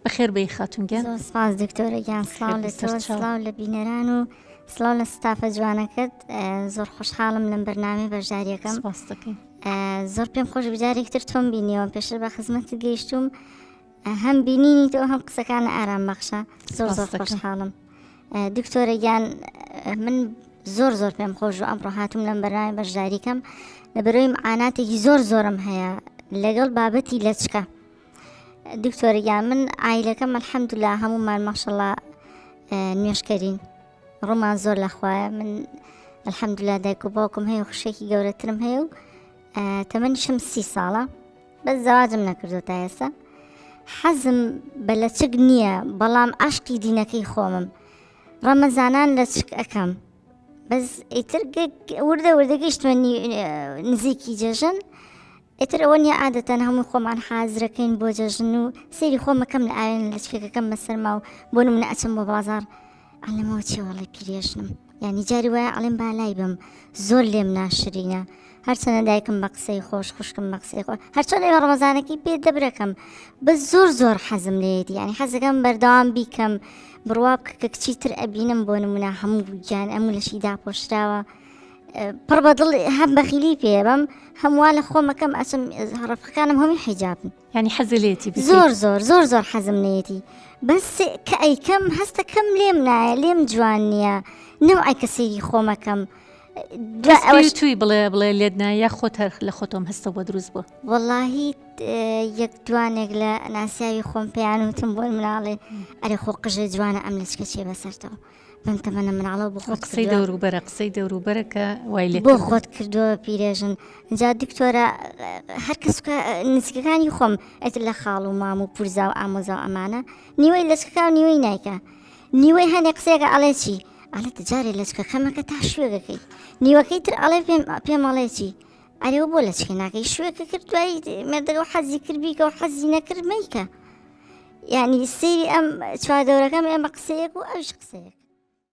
بەخێر بێی خاتون گیان. زۆر سپاس دکتۆرە گیان سڵاو لە تۆ سڵاو لە بینەران و سڵاو لە ستافە جوانەکەت زۆر خۆشحاڵم لەم بەرنامەی بەشداریەکەم سپاس دەکەین زۆر پێم خۆش بجارێک تر تۆم بینیەوە پێشتر بە خزمەتت گەیشتوم هەم بینینی تۆ هەم قسەکان ئارام بەخشە زۆر زۆر خۆشحاڵم دکتۆرە گیان من زۆر زۆر پێم خۆش و ئەمڕۆ هاتوم لەم بەرنامەی بەشداریکەم لەبەرەوەی معاناتێکی زۆر زۆرم هەیە لەگەڵ بابەتی لەچکە دکتۆرە گیان من عایلەکەم الحمدلله هەموومان ماشەڵا نوێژکەرین ڕوومان زۆر لە خوایە من الحمدلله دایک و باوکم هەیە و خوشێکی گەورەترم هەیە و تەمەنیشم سی ساڵە بەس زەواجم نەکردو تا ئێستا حەزم بە لەچک نییە بەڵام عاشقی دینەکەی خۆمم ڕەمەزانان لەچک ئەەکەم بەس ئیتر وردە وردە گەیشتمە نزیکی جەژن ئیتر ئەوە نیە عادەتەن هەموو خۆمان حازرەکەین بۆ جەژن و سەیری خۆمەکەم لە ئاوێن لەچکەکەم بەسەرما و بۆ نمونە ئەچم بۆ بازاڕ ئەڵێمەوە چێ وەڵی پیرێژنم یعنی جاری وایە ئەڵێم با لای بم زۆر لێم ناشرینە هەرچەنە دایکم بە قسەی خۆش خوشکم بە قسەی خۆش هەرچۆن ئێوە ڕەمەزانەکەی پێ دەبرەکەم بەس زۆر زۆر حەزم لێیەتی یعنی حەزەکەم بەردەوام بیکەم بڕوا بکە کە کچی تر ئەبینم بۆ نمونە هەموو گیان ئەم لەشی داپۆشراوە پڕ بە دڵ هەم بەخیلی پێبم هەم وا لە خۆمەکەم ئەچم ڕەفقەکانم هەمووی حیجابن یعنی حەزی لێتی بکەی؟ زۆر زۆر زۆر زۆر حەزم لێتی بەس کە ئەیکەم هەستەکەم لێم نایە لێم جوان نییە نەوعی کە سەیری خۆمەکەم دوای ئەوەش توی بڵێ بڵێ لێت نایە یا خۆت هەر لە خۆتۆم هەستە بۆ دروست بووە وەڵاهی یەک دوانێک لە ناسیاوی خۆم پێیان وتم بۆ مناڵێ ئەرێ خۆ قژە جوانە ئەم لەچکە چێ بەسەرتەوە بەم تەمەنە مناڵەوە بۆ خۆت قسەی دەوروبەرە قسەی دەوروبەرە کە وای لێ بۆ خۆت کردووە پیرێژن جا دکتۆرە هەر کەسکە نزیکەکانی خۆم ئەتر لە خاڵ و مام و پورزا و ئامۆزا و ئەمانە نیوەی لەچکەکە و نیوەی نایکە نیوەی هەنێک قسەیەکە ئەڵێ چی ئەڵێ جارێ لەچکەکەمەکە تا شوێگەکەی نیوەکەی تر ئەڵێ پێم پێم ئەڵێ چی ئەرێ بۆ لەچکە ناکەی شوێکە کرد دوای مێردەکە حەزی کرد بیکە و حەزی نەکرد مەیکە یعنی سەیری ئەم چواردەورەکەم ئێمە قسەیەک و ئەوش قسەیەک.